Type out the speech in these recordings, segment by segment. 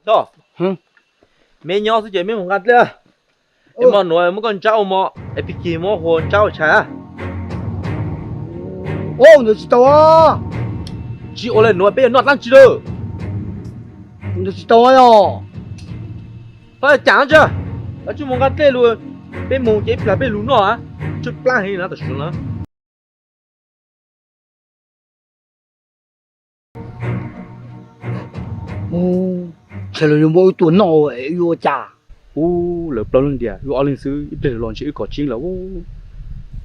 Toj, me nyob xwb ces meb mus nqa dlej. Es mo nuav muab koj ntsab ua mo, es pig kig muab hua ntsab ua tshais. Ua ntawd tsis tau. Tsis ua le nuav peb yuav noj dlaab tsi lawm. Ua ntawd tsis tau os. Toj, caam tsi, koj tsi mus nqa dlej lug, peb mus ces ib plag peb lug noj, tshaib plab heev na tam sim no. Ntshe lawv yuav muab wb tua noj, wb yuav ua cas? Ub, lawv plaub leeg tias wb ob leeg xwb, ib pliag lawv los ntshe wb kom tseeb lawm.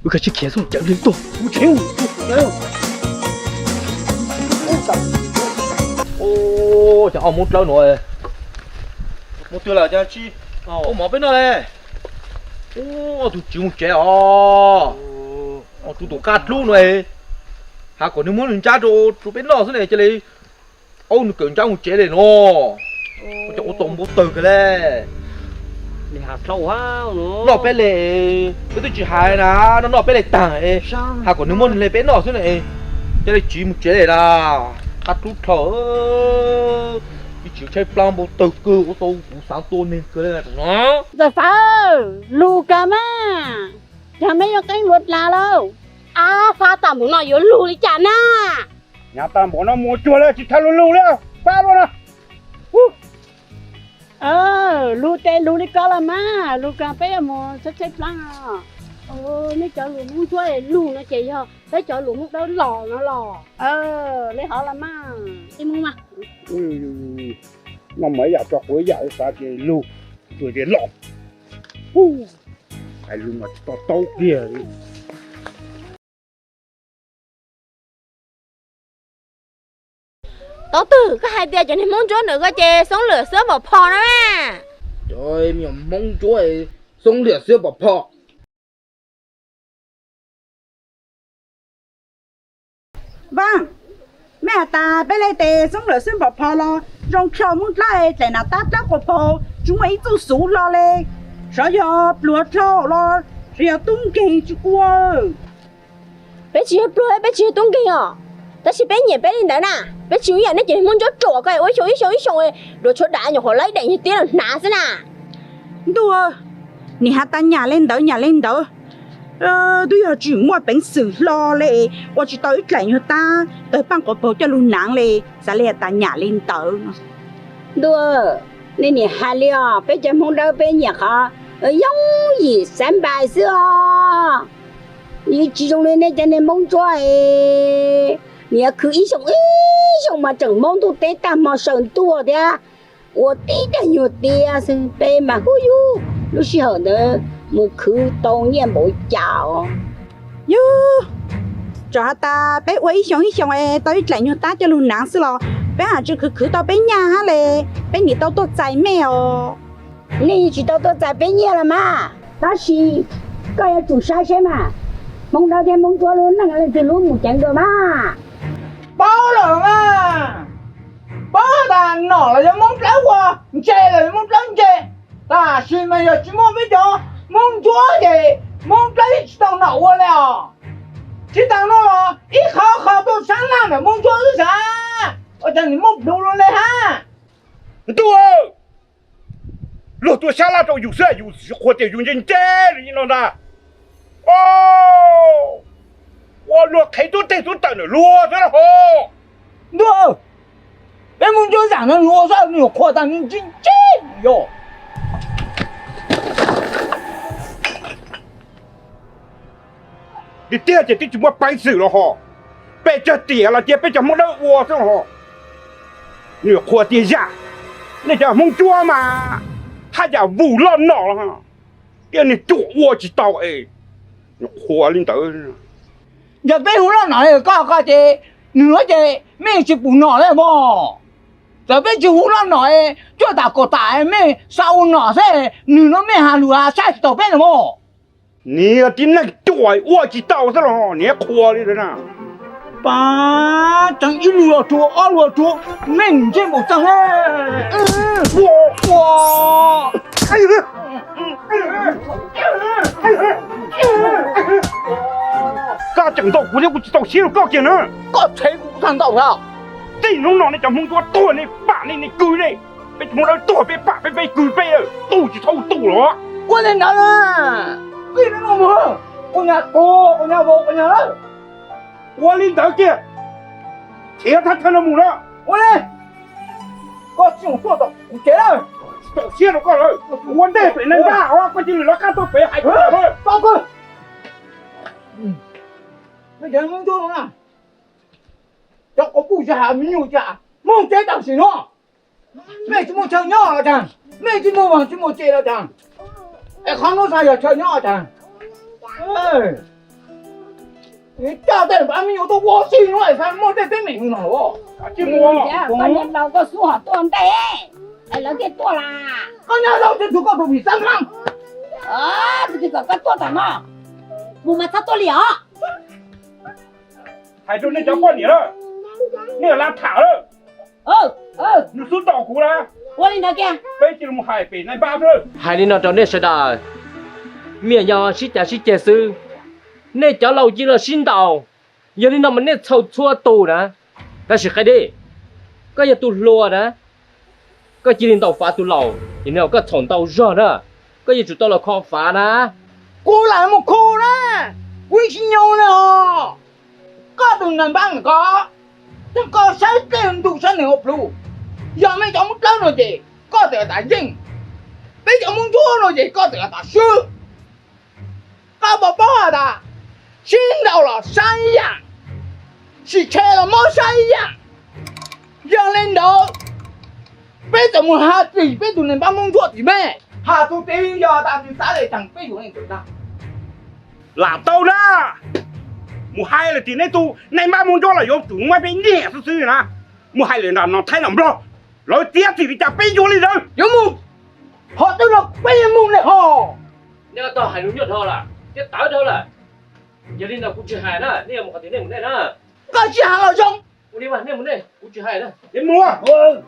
Wb kav tsij khiav xwb, cawm leej tuaj. Ub, cov ob Hmoob dlawb nuav, mus twg lawm cas tsis ua mov peb noj le? Ub, ob tug tswv mus tsev os. Ob tug tus qab dlub nuav, has kom nws muab nws ntsab rau peb noj xwb ne, cia li aub nws kawm ntsab mus tsev le no. Ua cas ua tau npau taws kawg le. Noj peb le, peb twb tsis hais na, noj noj peb le taag, has kom nws muab nws le peb noj xwb ne, cia li tsiv mus tsev le na. Qab dlub dlhau, ib tsiv tshaib plab npau taws kawg, ua tau kuv xaav tua neeg kawg le no. Ntxawm Fab, lug kag mas, yog meb yuav qeeb luav dlav lawm. Ab, Fab, tas npaum no yuav lug li cas na? Nyaav tas npaum no mus cuag le tsis txhaj lug lug le, Fab lug na. Lug tes lug li ko los mas, lug kag peb yuav mus tshaib tshaib plab os. Neb cov lus Hmoob Ntsuab lug no ces yog peb cov lus Hmoob Dawb los no los. Le hov los mas, ib mus mas. Noj mas ib yam tso quav ib yam, xav tias lug, tsuas tias los. Hais lus mas tsis to taub kiag li. Tau twg koj hais tias cov niag Hmoob Ntsuab ntawm koj ces xoob lwam xwb pom pho no na? Cov me nyuam Hmoob Ntsuab xoob lwam xwb pom pho. Vaaj, mej has tas peb le tes xoob lwam xwb pom pho los zoo dlhau, Moob Dlawb dlaim nam tab dlawb quas phaum tsis muaj ib txuj xuv hlo le. Xyov yog pluag dlhau los yog tub nkeeg tsis ua. Peb tsis yog pluag, peb tsis yog tub nkeeg os, tab sis peb nyiam peb li ntawd na. Peb tsis ua ib yam nej cov Hmoob Ntsuab ruam ko ua ib xyoo ib xyoo ib xyoo, dua tshuav dam nyuam qhuav lawv ib daim nyuag tiab los hnav xwb na. Ntuj, nim has tas nyam li ntawd nyam li ntawd, twb yog tsis muaj peev xwm hlo le, ua tsis tau ib dlaim nyuag tab tawg paaj quas phaum coj lug naav le, xav li has tas nyam li ntawd. Ntuj, nej nim hais li os, peb cov Hmoob Dawb peb nyiam qhov yooj yim xav npais xwb os. Yeej tsis zoo li nej cov niag Hmoob Ntsuab es, nim khwv ib xyoos ib xyoos mas tseem Hmoob ntuj teb tag hmo sawv ntuj thiab, ua tib daim nyuag tiab xwb. Peb mas hu yug lub sij hawm ntawd mus khwv tau nyiaj npaum cas os. Yug, txawm has tas peb ua ib xyoos ib xyoos es tau ib dlaim nyuag tab coj lug naav xwb los peb haj tseem khwv khwv tau peb nyaj hab le, peb nim tau tuaj txais mej os. Nej yeej tsis tau tuaj txais peb nyiaj los mas, tab sis koj yuav tsum saib saib mas, Hmoob Dawb thiab Hmoob Ntsuab lub neej leej twg lub mus ceev dua mas. Paub lawm mas, paub tas nom los yog Hmoob Dlawb ua, ntse los yog Hmoob Dlawb ntse, tab sis mas yog tsis muaj peb cov Hmoob Ntsuab ces Hmoob Dlawb yeej tsis tau nom ua li os. Tsis tas no los ib qho qho tuaj sab laj ntawm Hmoob Ntsuab xwb sav, ua cas nim muaj plhuav luaj li hab. Ntuj, luag tuaj sab laj rau yus xwb yus qhuas tias yus ntse ntse li no ntag. Ua luag qhev tub teg tub tawm ntawm luag xwb los ho. Ntuj, peb Hmoob Ntsuab zam no luag xwb nyuam qhuas tas ntse ntse yog. Tiag tiag ces twb tsis muaj peev xwm los ho, peb cov tiam los cia peb cov Hmoob Dawb ua xwb los ho. Nyuam qhuas tias yam, nej cov Hmoob Ntsuab mas haj yam vus loj nom los, tias niag ruam ua tsis tau es nyuam qhuas li ntawd. Yog peb hu loj nom li koj ko ces nws nuav ces mej tsis pum nom li mog. Txawm peb tsis hu loj nom es cuaj tam kaum tam mej xa ua nom xwb, nws nuav mej has lus has tshaj tsis tau peb no mog. Niag tib neeg ruam ua tsis tau xwb los niag qhuas li ntawd na. Pab tseev ib lus los ruam ob lus los ruam, mej ntsej npaum txeeg. Koj tseem ntaus kuv thiab kuv tsis txaus siab rau koj kiag na. Koj tshev kuv kuv txhaj ntaus koj. Txij hnub no nej cov Hmoob Ntsuab tuag nej pam nej nej kwv nej. Peb tsis muaj dawb tuag peb pam peb peb kwv peb, tu tsis txhob tu los. Ua li ntawd na, vij no no mus, ua nyab tus ua nyab vauv ua nyab lawm. Ua li ntawd kiag, khiav thawj thawj no mus na. Ua li, koj tsis mus tuaj tom kuv tsev lawm. Txaus siab rau koj lawm, ua ntej pem neeg npaj os koj cia li lawv qab tuaj pem hais kuv lawm. Cov quas puj tsis hais me nyuam cas, mus tsev tam sim no. Mej tsis muaj chaw nyob los cas, mej tsis muaj vaag tsis muaj tse los cas, es qhov nuav xav yog chaw nyob cas. Coj tej npab me nyuam tuaj ua si nuav es xav muaj tej teeb meem no. Koj niam laus koj xub hom tuaj ntej, lawv thiaj tuaj las. Koj nyob zoo tsis tug koj tus phim xab maab. Tsis kom koj tuaj tom no, mus mas txhob tuaj li os. Hais rau nej cov poj niam lawm, nej yuav la tham lawm. Nws xub tom kuv na. Ua li ntawd kiag, peb cia li mus hais pem nais npab lawm. Hais li no rau nej sawv daws, me nyuam yaus sib cav sib ceg xwb, nej cov laus cia li sib ntaus. Yog li no mas nej txhaum txhua tus na. Tab sis Qaib Dej, koj yog tus hluas na, koj cia li ntaus fav tus laus, yog li no koj txhaum ntau zog na, koj yuav tsum tau los kho fav na. Kuv lam mus khu na, kuv yeej tsis nyoog li os. Koj tus nais npab ntawm ko, koj saib dlej ntuj saib neeg ua plhu. Yog mej cov Moob Dlawb no ces koj txawm tas yeej, peb cov Moob Ntsuab no ces koj txawm tas swb. Koj puas paub has tas, sib ntaus los saib yaam, sim tshe los mob saib yaam. Yog li ntawd, peb txawm mus has txim peb tus nais npab Moob Ntsuab tim mej, has txug tid yog tas nws xav le caag peb yuav leej twg tag. Lam tau na, mus hais lawm tim nej tus nais npab Moob Ntsuab los yuav tsum muab peb nyiag xwb xwb na. Mus hais lawm nram Nov Thaib Nov Nplog, lawv txiav txim li cas peb yuav li ntawd. Yuav mus qhov twg los peb yuav mus li hos. Nej tau hais lus nyuaj dhau lawm thiab tawv dhau lawm. Yog li no kuv tsis hais na, nej yuav mus qhov twg nej mus nej na. Koj tsis hais los zoo. Ua li mas nej mus nej, kuv tsis hais na. Nej mus.